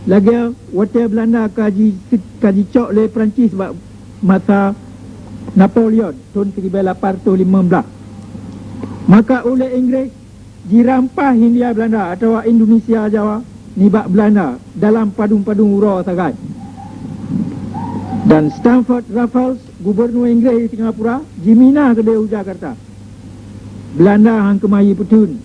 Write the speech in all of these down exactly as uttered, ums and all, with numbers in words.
lagée watée Beulanda ka ji-, ka jicok lé Prancis bak masa Napoleon thon siribée lapan ratus limong blaih. Maka ulée Inggréh jirampas Hindia Beulanda atawa Indonesia Jawa nibak Beulanda dalam padum-padum uroe sagai. Dan Stamford Raffles, gubunur Inggréh di Singapura, jimina keudeh u Jakarta. Beulanda han keumah jipeutheun.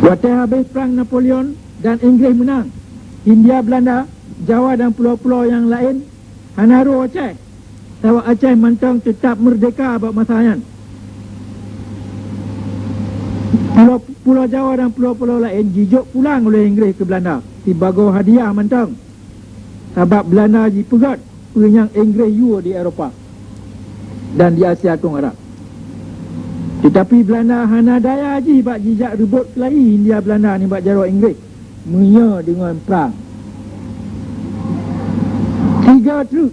Watée habéh prang Napoleon dan Inggréh meunang, Hindia Beulanda, Jawa dan pulo-pulo nyang laén hana rôh Aceh, sabab Aceh mantong teutab meurdehka bak masa nyan. Pulo, pulo Jawa dan pulo-pulo laén jijok pulang ulée Inggréh keu Beulanda sibagoe hadiah mantong, sabab Beulanda jipeugét peue nyang Inggréh yue di Eropa dan di Asia Tenggara. Teutapi Beulanda hana daya jih bak jijak reubot keulayi Hindia Beulanda nibak jaroe Inggréh meunyoe deungon prang. Tiga treuk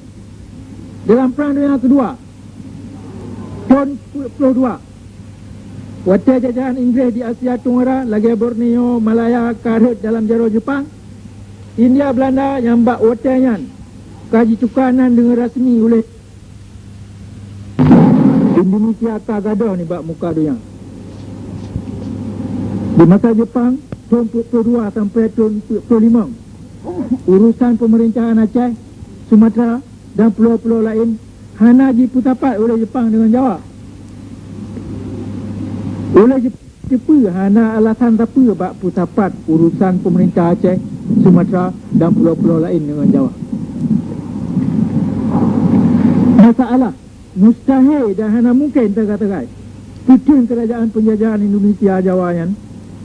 dalam Prang Donya Keudua, thon peuet ploh dua, watée jajahan Inggréh di Asia Tenggara lagée Borneo, Malaya ka rhot dalam jaroe Jeupang, Hindia Beulanda nyang bak watée nyan ka jituka nan deungon rasmi ulée Indonesia ka gadôh nibak muka donya. Di masa Jeupang, thon peuet ploh dua sampoe thon peuet ploh limong, urusan peumeurintah Aceh, Sumatra, dan pulo-pulo laén hana jipeusapat ulée Jeupang deungon Jawa. Ulée Jeupang teupeue hana alasan sapeue bak peusapat urusan peumeurintah Aceh, Sumatra, dan pulo-pulo laén deungon Jawa. Masalah mustahé dan hana mungken sagai-sagai. Peuteun keurajaan peunjajahan Indonesia Jawa nyan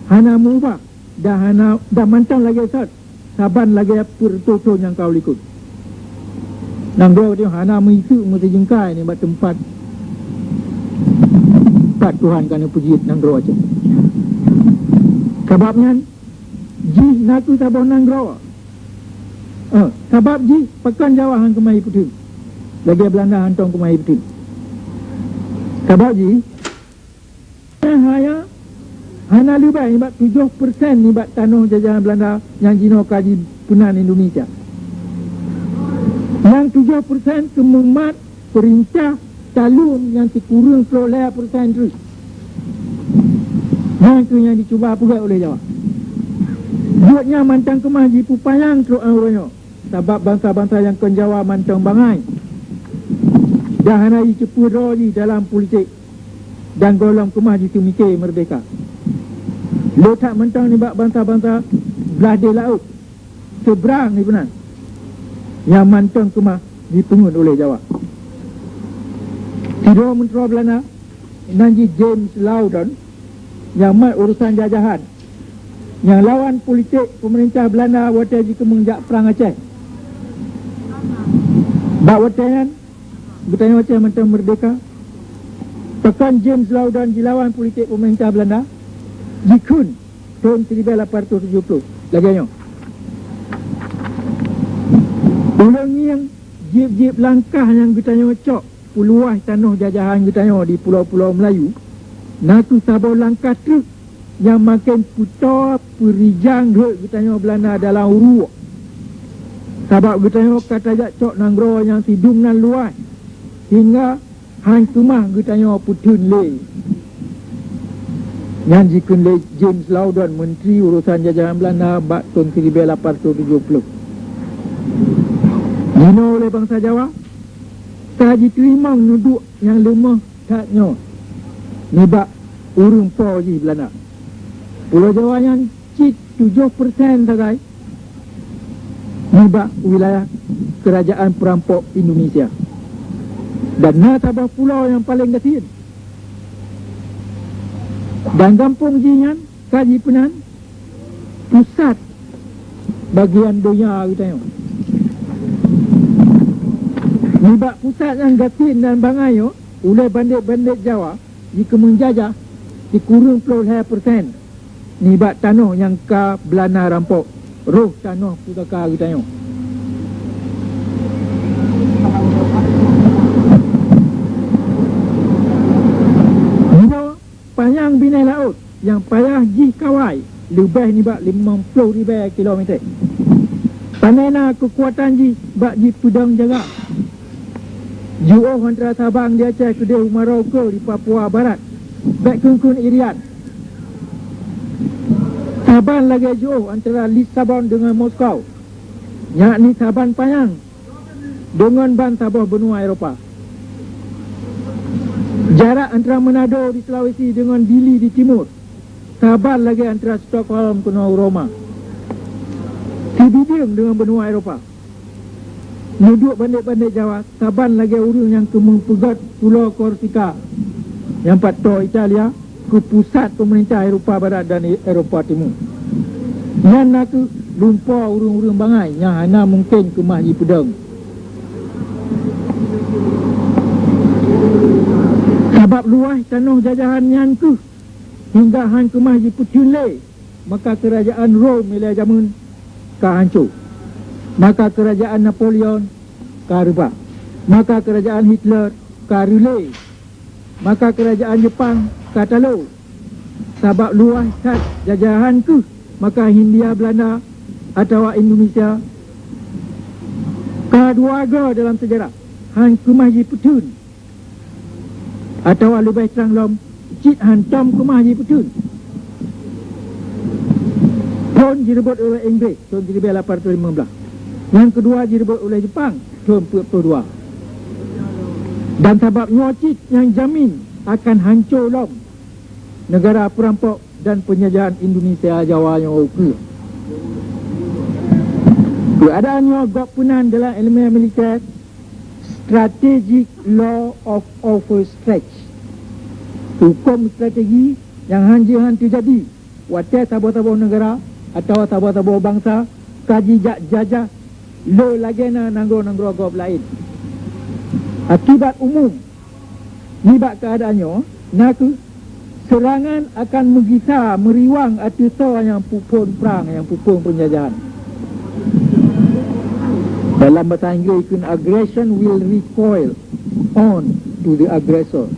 hana meubah dan hana, dan mantong lagée sot saban lagée peuet reutôh thon nyang ka u likot. Nanggroe nyoe hana meuiseuk meusijeungkai nibak teumpat, teumpat Tuhan ka neupeujeuet nanggroe Aceh. Sabab nyan, jih na kheueh saboh nanggroe. Eh, sabab jih pakon Jawa han keumah jipeutheun, lagée Beulanda hantom keumah jipeutheun. Sabab jih hana, hana leubeh nibak tujoh persen nibak tanoh jajahan Beulanda nyang jinoe ka jipeunan Indonesia. Nyang tujoh persen keu mumat peurintah taleueng nyang sikureueng ploh lhée persen treuk. Nyan kheueh nyang jicuba peugét ulée Jawa. Buet nyan mantong keumah jipeupanyang trok nanggroe nyoe, sabab bansa-bansa nyang kon Jawa mantong bangai dan hana jiteupeue droe jih dalam politik, dan gohlom keumah jiseumiké meurdehka. Le that mantong nibak bansa-bansa blaih deh laôt seubrang dipeunan, nyang mantong keumah jipeungeut ulée Jawa. Sidroe meuntroe Beulanda nan jih James Loudon, nyang mat urusan jajahan, nyang lawan politik peumeurintah Beulanda watée jikeumeung jak prang Aceh. Bak watée nyan, geutanyoe Aceh mantong meurdehka. Pakon James Loudon jilawan politik peumeurintah Beulanda? Jikheun thon siribée lapan ratus tujoh ploh lagée nyoe, "Ulôn ngieng jieb-jieb langkah nyang geutanyoe cok peuluwah tanoh jajahan geutanyoe di pulo-pulo Meulayu, na kheueh saboh langkah treuk nyang maken peutoe peurijang rhot geutanyoe Beulanda dalam uruek. Sabab geutanyoe ka tajak cok nanggroe nyang sidum nan luwah, hingga han keumah geutanyoe peutheun lé." Nyan jikheun lé James Loudon, Menteri Urusan Jajahan Beulanda bak thon siribée lapan ratus tujoh ploh. Jinoe ulée bansa Jawa ka jiteurimong neuduek nyang leumoh that nyoe nibak ureuëng po jih Beulanda. Pulo Jawa nyan cit tujoh persen sagai nibak wilayah keurajaan peurampok Indonesia. Dan na saboh pulo nyang paleng gasien. Dan gampông jih nyan ka jipeunan pusat bagian donya geutanyoe. Nibak pusat nyang gasien dan bangai nyoe, ulée bandét-bandét Jawa jikeumeung jajah sikureueng ploh lhée persen nibak tanoh nyang ka Beulanda rampok, roh tanoh pusaka geutanyoe. Nyoe panyang binéh laôt nyang payah jih kawai leubeh nibak limong ploh ribèe kilometer. Panena keukuatan jih bak jipeudong jaga. Jiôh antara Sabang di Aceh keudéh u Maroko di Papua Barat, bèk kheun-kheun Irian. Saban lagèe jiôh antara Lisabon deungon Moskow, yakni saban panyang deungon ban saboh beunua Eropa. Jarak antara Manado di Sulawesi deungon Dili di timur, saban lagèe antara Stockholm keunoe u Roma. Sibideung deungon beunua Eropa. Neuduek bandét-bandét Jawa saban lagèe ureueng nyang keumeung peugöt pulo Korsika nyang pat toe Italia keu pusat peumeurintah Eropa Barat dan Eropa Timu. Nyan na kheueh lumpoe ureueng-ureueng bangai nyang hana mungken keumah jipeudong. Sabab luwah tanoh jajahan nyan kheueh hingga han keumah jipeutheun lé, maka keurajaan Rom ilèe jameun ka hanco, maka keurajaan Napoleon ka reubah, maka keurajaan Hitler ka reulée, maka keurajaan Jeupang ka talo. Sabab luwah that jajahan kheueh, maka Hindia Belanda atawa Indonesia ka dua goe dalam seujarah han keumah jipeutheun, atawa leubeh trang lom, cit hantom keumah jipeutheun. Phôn jireubot ulèh Inggréh thôn siribèe lapan ratus limong blaih, nyang keudua jireubot ulèh Jeupang thôn peuet ploh dua. Dan sabab nyoe cit nyang jamin akan hanco lom neugara peurampok dan peunjajahan Indonesia Jawa nyoe ukeue. Keuadaan nyoe gob peunan dalam ileumèe militer, strategic law of overstretch. Hukôm strategi nyang han jeuet han teujadi watèe saboh-saboh neugara atawa saboh-saboh bansa ka jijak jajah lé lagèe na nanggroe-nanggroe gob laén. Akibat umum nibak keuadaan nyoe na kheueh seurangan akan meugisa meuriwang ateueh soe nyang peuphôn prang, nyang peuphôn peunjajahan. Dalam basa Inggréh kheun, "Aggression will recoil on to the aggressor."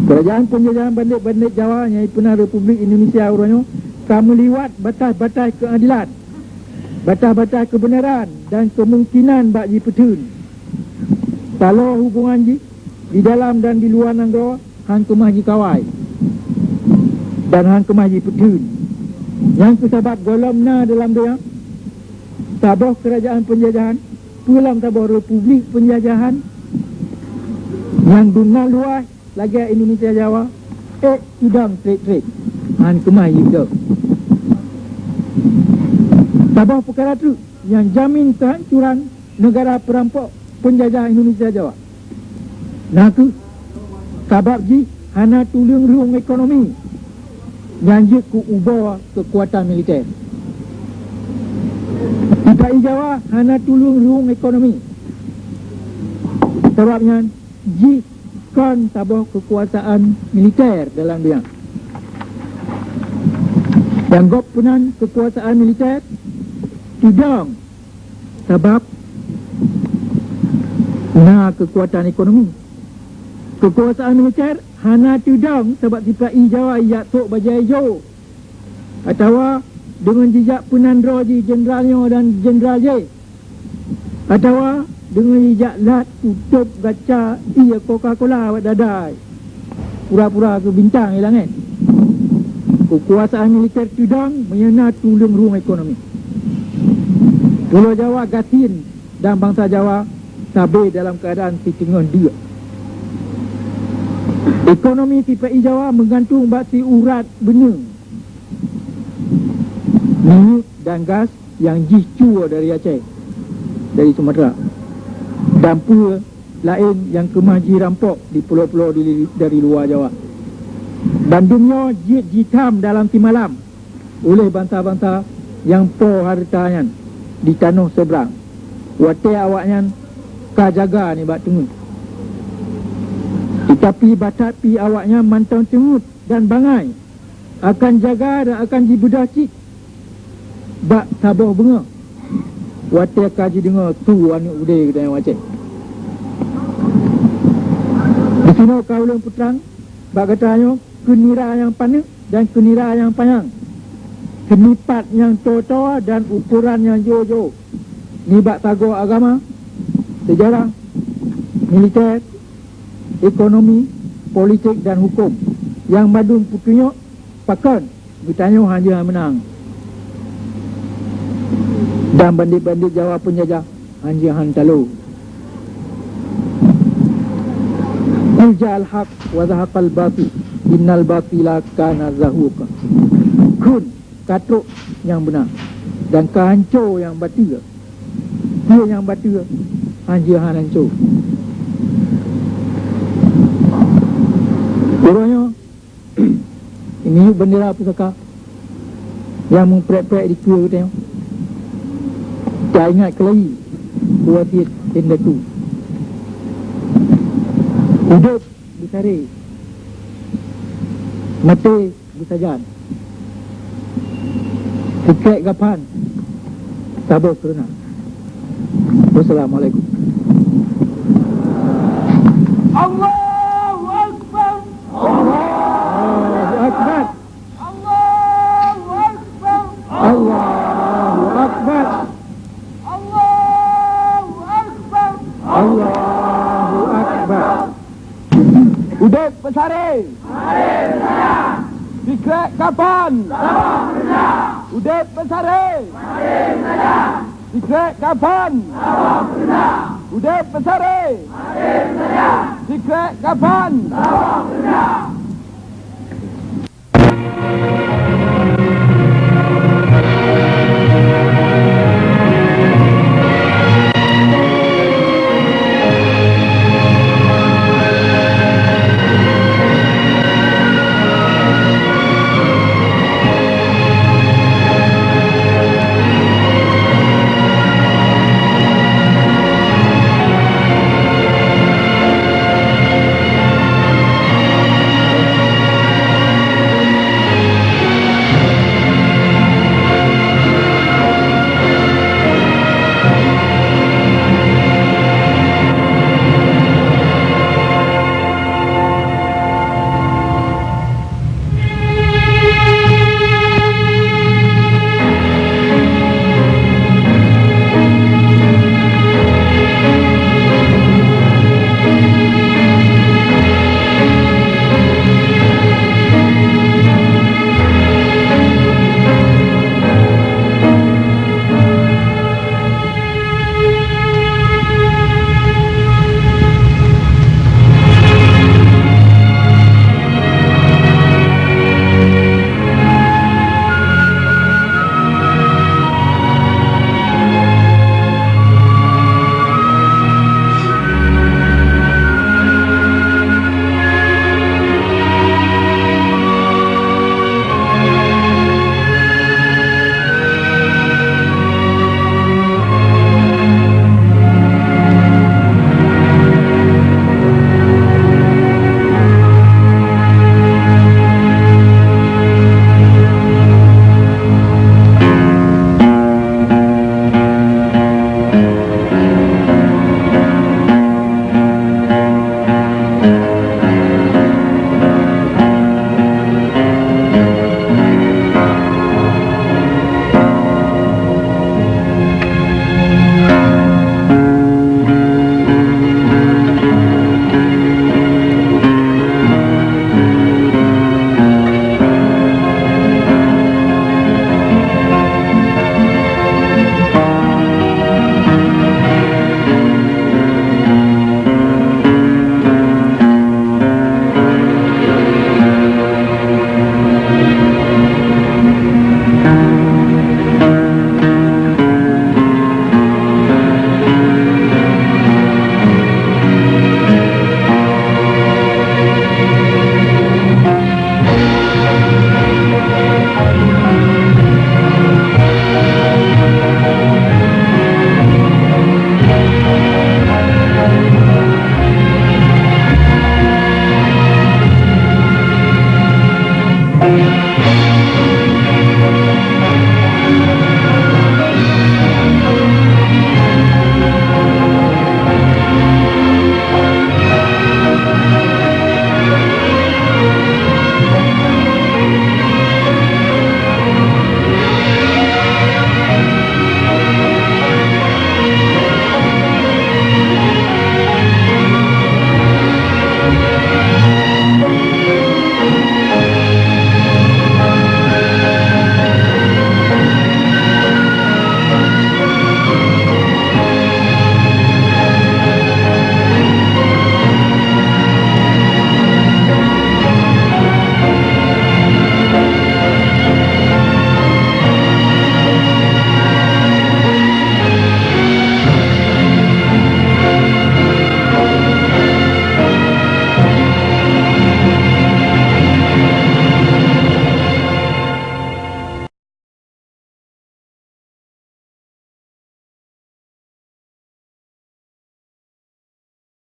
Keurajaan peunjajahan bandét-bandét Jawa nyang jipeuna Republik Indonesia uroe nyoe ka meuliwat batas-batas keuadilan, batas-batas keubeunaran dan keumungkinan bak jipeutheun. Taloe hubongan jih di dalam dan di luwa nanggroe han keumah jikawai dan han keumah jipeutheun. Nyang keu sabab gohlom na dalam donya saboh keurajaan peunjajahan, peue lom saboh republik peunjajahan nyang dum na luwah lagèe Indonesia Jawa, ék teudong trép-trép, han keumah jipeutheun. Saboh peukara treuk nyang jamin keuhancoran neugara peurampok peunjajah Indonesia Jawa na kheueh sabab jih hana tuleueng rhueng ekonomi nyang jeuet keu uba keukuatan militer. Sipa-i Jawa hana tuleueng rhueng ekonomi, sabab nyan jih kon saboh keukuasaan militer dalam donya. Dan gob peunan keukuasaan militer teudong sabab na keukuatan ekonomi. Keukuasaan militer hana teudong sabab sipa-i Jawa ijak sôk bajèe ijo, atawa deungon jijak peunan droe jih jeundral nyoe dan jeundral jéh, atawa deungon jijak lat kutôb gaca ié Coca-Cola bak dadai, pura-pura keu bintang di langèt. Keukuasaan militer teudong meunyoe na tuleueng rhueng ekonomi. Pulo Jawa gasien dan bansa Jawa sabe dalam keuadaan siteungoh deuk. Ekonomi sipa-i Jawa meugantung bak siurat beuneueng, minyeuk dan gas nyang jicue dari Aceh, dari Sumatera, dan peue laén nyang keumah jirampok di pulo-pulo di, dari luwa Jawa. Bandum nyoe jeuet jitam dalam simalam uleh bansa-bansa nyang po hareuta nyan di tanoh sebrang, watèe awaknyan ka jaga nibak teungeut. Teutapi bak that pih awaknyan mantong teungeut dan bangai akan jaga dan akan jibeudôh cit bak saboh beungoh, watèe ka jideungoe su aneuk udé geutanyoe Aceh. Disinoe ka ulôn peutrang bak gata nyoe keu nira nyang paneuk dan keunira nyang panyang, seunipat nyang toe-toe dan ukoran nyang jroh-jroh, nibak sagoe agama, seujarah, militer, ekonomi, politik dan huköm, nyang mandum peutunyok pakon geutanyoe hana meunang, dan bandét-bandét Jawa peunjajah hana han talo. Qul ja'al haq wa zahaqal batil, innal batila kana zahuqa. Kheun ka trok nyang beuna, dan ka hanco nyang bateu. Peue nyang bateu hana han hanco. Uroe nyoe, miyueb bendera pusaka nyang meuprek-prek di keue geutanyoe. Taingat keulayi wasiet indatu. Udeb beusaré, maté beusajan. Sikrek gapan saboh keureuna. Wassalamualaikum. Allahu Akbar. Allahu Akbar. Allahu Akbar. Allahu Akbar. Allahu Akbar. Allahu Akbar. Udeb beusaré. Sikrek gapan. Udeb beusaré. Sikrek gapan. Udeb beusaré. Sikrek gapan.